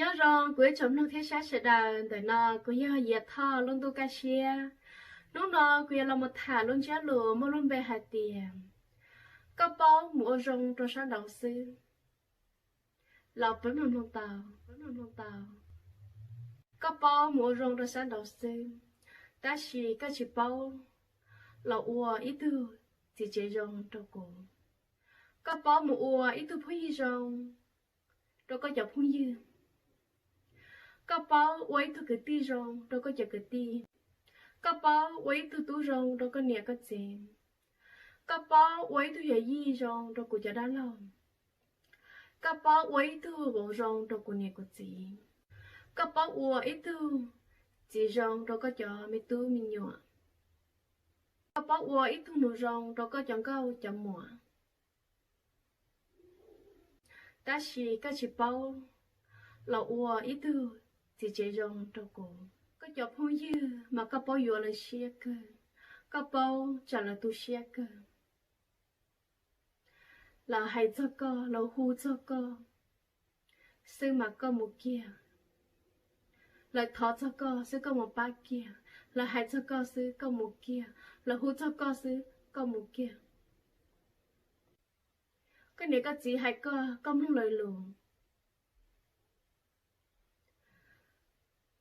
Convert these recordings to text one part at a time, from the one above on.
Nyob zoo kuv ib tsoom mloog thiab saib sawv daws, ntawm no kuv yog Yias Thoj lub ntuj kaj siab. Hnub no kuv yuav los mus tham lub ntsiab lus muaj lub npe hais tias koj paub mus ua zoo rau sab nraud xwb. Los peb mloog mloog tau, peb mloog mloog tau. Koj paub mus ua zoo rau sab nraud xwb, tab sis koj tsis paub los ua ib tug txiv tsev zoo rau kuv. Koj paub mus ua ib tug phooj ywg zoo rau koj cov phooj ywg. Koj paub ua ib tug kwv tij zoo rau koj cov kwv tij. Koj paub ua ib tug tub zoo rau koj niam koj txiv. Koj paub ua ib tug yawm yij zoo rau kuv cov dab laug. Koj paub ua ib tug vauv zoo rau kuv niam kuv txiv. Koj paub ua ib tug txiv zoo rau koj cov me tub me nyuam. Koj paub ua ib tug nus zoo rau koj cov nkauj cov muam. Tab sis koj tsis paub los ua ib tug txiv tsev zoo rau kuv. Koj cov phooj ywg mas koj paub yuav lawv siab kawg, koj paub tsam lawv tu siab kawg. Lawv hais txog koj, lawv hu txog koj xwb mas koj mus kiag. Lawv thov txog koj xwb koj mus pab kiag. Lawv hais txog koj xwb koj mus kiag. Lawv hu txog koj xwb koj mus kiag. Koj niam koj txiv hais koj, koj mloog lawv lus.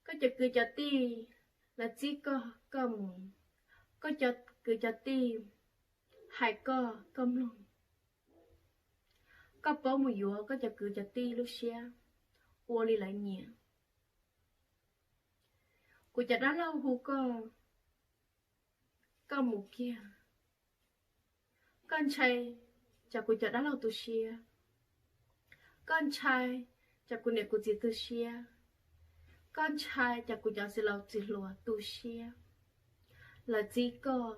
Koj cov kwv cov tij lawv txib koj, koj mus. Koj cov kwv cov tij hais koj, koj mloog. Koj paub mus yuav koj cov kwv cov tij lub siab, ua li lawv nyiam. Kuv cov dab laug hu koj, koj mus kiag. Koj ntshai tsam kuv cov dab laug tu siab. Koj ntshai tsam kuv niam kuv txiv tu siab. Koj ntshai tsam kuv cov txiv laus txiv hluas tu siab. Lawv txib koj,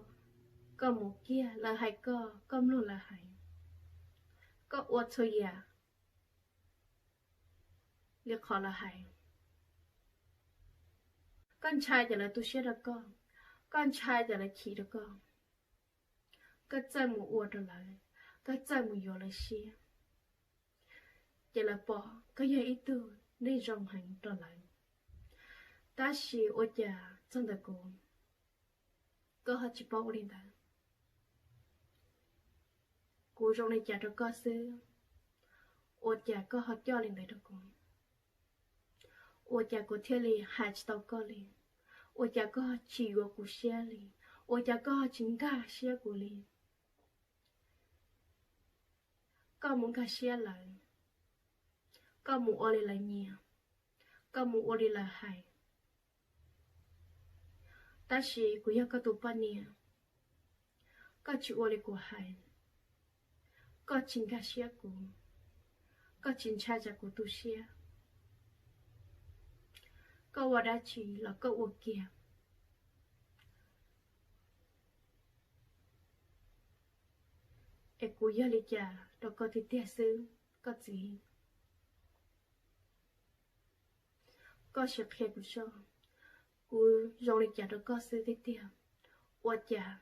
koj mus kiag. Lawv hais koj, koj mloog lawv hais. Koj ua txhua yam li qhov lawv hais. Koj ntshai tsam lawv tu siab rau koj. Koj ntshai tsam lawv chim rau koj. Koj txawj mus ua rau lawv, koj txawj mus yuav lawv siab, ces lawv pom koj yog ib tug neeg zoo heev rau lawv. Tab sis ua cas txog ntawm kuv, koj ho tsis paub ua li ntawd. Kuv zoo li cas rau koj xwb, ua cas koj ho coj li ntawd rau kuv? Ua cas kuv thiaj li hais tsis tau koj li? Ua cas koj tsis yuav kuv siab li? Ua cas koj tsis nkag siab kuv li? Koj mus nkag siab lawv, koj mus ua li lawv nyiam, koj mus ua li lawv hais. Tab sis kuv yog koj tus poj niam, koj tsis ua li kuv hais, koj tsis nkag siab kuv, koj tsis ntshai tsam kuv tu siab. Koj ua dab tsi los koj ua kiag. Es kuv yog li cas rau koj tiag tiag xwb koj txiv? Koj sim qhia kuv soj, kuv zoo li cas rau koj xwb tiag tiag? Ua cas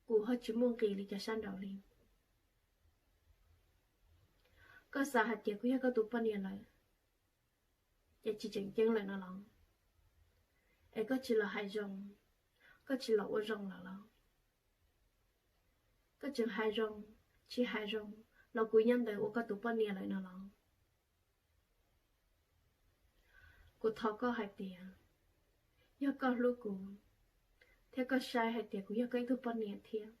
kuv ho tsis muaj nqis li cov sab nraud li? Koj xav hais tias kuv yog koj tus poj niam lawm, ces tsis tseem ceeb lawm no los? Es koj tsis los hais zoo, koj tsis los ua zoo lawm los? Koj tseem hais zoo, tsis hais zoo los kuv nyob ntawd ua koj tus poj niam lawm no los? Kuv thov koj hais tias, yog koj hlub kuv, thiab koj saib hais tias kuv yog koj ib tug poj niam thiab,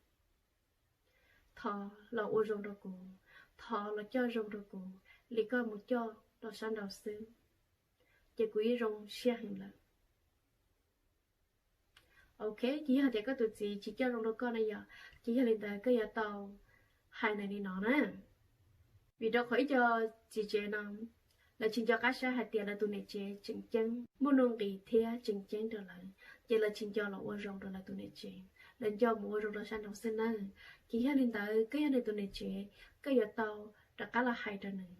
thov los ua zoo rau kuv, thov los coj zoo rau kuv li koj mus coj rau sab nraud xwb, ces kuv yeej zoo siab heev lawm. Ok, ces yog tias koj tus txiv tsis coj zoo rau koj na yom, ces yog li ntawd koj yuav tau hais ntawm li no na. Vim rau qhov ib co txiv tsev no lawv tsis nco qab saib hais tias lawv tus niam tsev tseem ceeb, muaj nuj nqis thiab tseem ceeb rau lawv, ces lawv tsis nco los ua zoo rau lawv tus niam tsev, lawv nco mus ua zoo rau sab nraud xwb na. Ces yog li ntawd koj yog nws tus niam tsev, koj yuav tau rov qab los hais rau nws,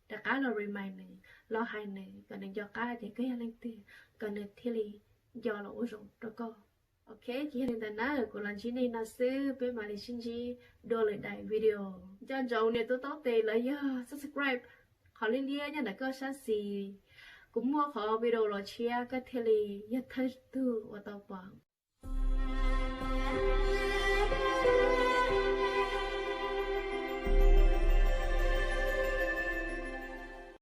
rov qab los remind nws, los hais nws kom nws nco qab tias koj yog leej twg, kom nws thiaj li nco los ua zoo rau koj. Ok, ces yog li ntawd na, kuv los ntsib nej no xwb, peb mam li sib ntsib dua lwm daim video. Nco ntsoov nias tus taub tes los yog subscribe qhov liab liab nyob ntawm koj sab xis. Kuv muaj qhov video los tshiab koj thiaj li yog thawj tug uas tau pom.